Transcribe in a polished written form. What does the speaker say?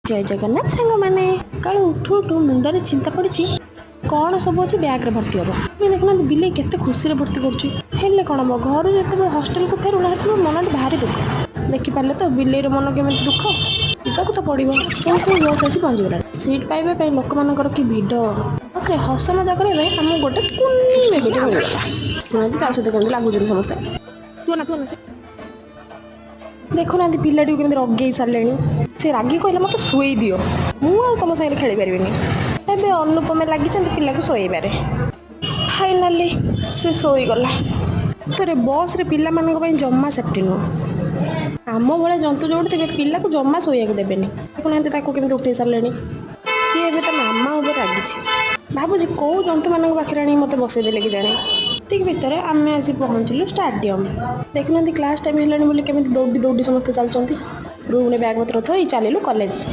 ଜୟ ଜଗନ୍ନାଥ ସାଙ୍ଗମାନେ। ସକାଳୁ ଉଠୁ ଉଠୁ ମୁଣ୍ଡରେ ଚିନ୍ତା ପଡ଼ିଛି, କ'ଣ ସବୁ ଅଛି ବ୍ୟାଗ୍ରେ ଭର୍ତ୍ତି ହେବ। ଏବେ ଦେଖୁନାହାନ୍ତି, ବିଲେଇ କେତେ ଖୁସିରେ ଭର୍ତ୍ତି କରୁଛି। ହେଲେ କ'ଣ ହେବ, ଘରୁ ଯେତେବେଳେ ହଷ୍ଟେଲକୁ ଫେରୁନା, ସେଠି ମୋ ମନଟି ଭାରି ଦୁଃଖ। ଦେଖିପାରିଲେ ତ ବିଲେଇର ମନ କେମିତି ଦୁଃଖ? ଯିବାକୁ ତ ପଡ଼ିବ। ପୁଣି ବସ୍ ଆସି ପହଞ୍ଚିଗଲାଣି। ସିଟ୍ ପାଇବା ପାଇଁ ଲୋକମାନଙ୍କର କି ଭିଡ଼! ବସ୍ରେ ହସ ମଜା କରିବା ପାଇଁ ଆମକୁ ଗୋଟେ କୁନି ବେବିଟେ ମିଳିଗଲା। ଦେଖୁନାହାନ୍ତି, ତା ସହିତ କେମିତି ଲାଗୁଛନ୍ତି ସମସ୍ତେ। ତୁ ନା, ତୁ ନା। ଦେଖୁନାହାନ୍ତି, ପିଲାଟିକୁ କେମିତି ରଗେଇ ସାରିଲେଣି। ସେ ରାଗି କହିଲା, "ମୋତେ ଶୁଏଇ ଦିଅ, ମୁଁ ଆଉ ତମ ସାଙ୍ଗରେ ଖେଳିପାରିବିନି।" ଏବେ ଅନୁପମେ ଲାଗିଛନ୍ତି ପିଲାକୁ ଶୋଇବାରେ। ଫାଇନାଲି ସେ ଶୋଇଗଲା। ଥରେ ବସ୍ରେ ପିଲାମାନଙ୍କ ପାଇଁ ଜମା ସେଫ୍ଟି ନୁହଁ। ଆମ ଭଳିଆ ଜନ୍ତୁ ଯେଉଁଠି ଥିବେ, ପିଲାକୁ ଜମା ଶୋଇବାକୁ ଦେବେନି। ଦେଖୁନାହାନ୍ତି, ତାକୁ କେମିତି ଉଠେଇ ସାରିଲେଣି। ସିଏ ଏବେ ତା ମାମା ଉପରେ ରାଗିଛି। ଭାବୁଛି, କେଉଁ ଜନ୍ତୁମାନଙ୍କ ପାଖରେ ଆଣିକି ମୋତେ ବସେଇ ଦେଲେ କି ଜାଣେ। ଏତିକି ଭିତରେ ଆମେ ଆସି ପହଞ୍ଚିଲୁ ଷ୍ଟାଡ଼ିୟମ୍। ଦେଖୁନାହାନ୍ତି, କ୍ଲାସ୍ ଟାଇମ୍ ହେଲାଣି ବୋଲି କେମିତି ଦୌଡ଼ି ଦୌଡ଼ି ସମସ୍ତେ ଚାଲୁଛନ୍ତି। ରୁମ୍ରେ ବ୍ୟାଗ୍ ପତ୍ର ଥୋଇ ଚାଲିଲୁ କଲେଜ।